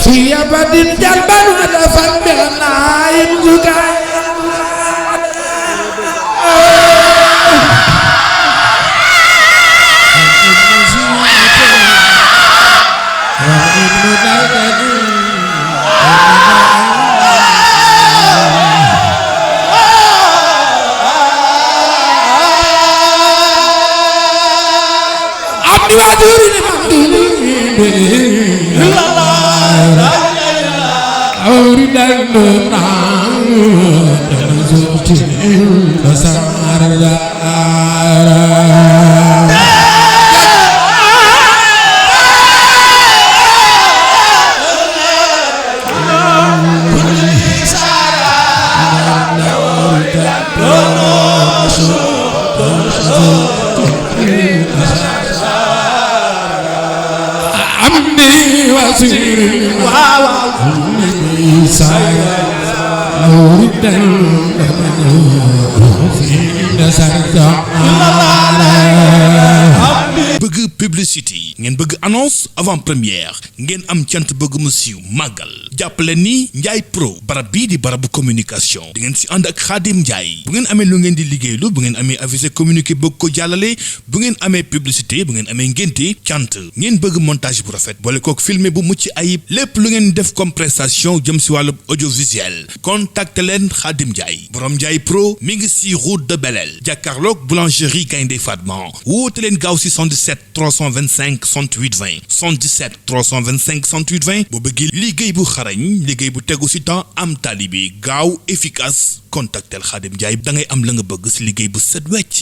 في أبد جلبا ودفا بالنعيم زكايا bëgg publicité ngeen bëgg annonce avant première ngeen am cant bëgg mu siiw màggal jàppale ni Ndiaye Pro barab bii di barabu communication di ngeen si ànd ak Khadim Ndiaye bu ngeen amee lu ngeen di liggéeylu bu ngeen amee avisé communiqué bëgg ko jàllale bu ngeen amee publicité bu ngeen amee ngénte cant ngeen bëgg montage bu rafet boole kook filmé bu mucc ayib lépp lu ngeen def comme prestation jëm si wàllu audiovisuel contacte leen Khadim Ndiaye borom Ndiaye Pro mi ngi si route de Belel jàkkaarloog boulangerie Gaynde Fatma woote leen gaaw si 77 325 68 20 77 325 68 20 boo bëggee liggéey bu xarañ liggéey bu tegu si temps am talibi gaaw efficace contactel Khadim Ndiaye da ngay am la nga bëgg si liggéey bu set wecc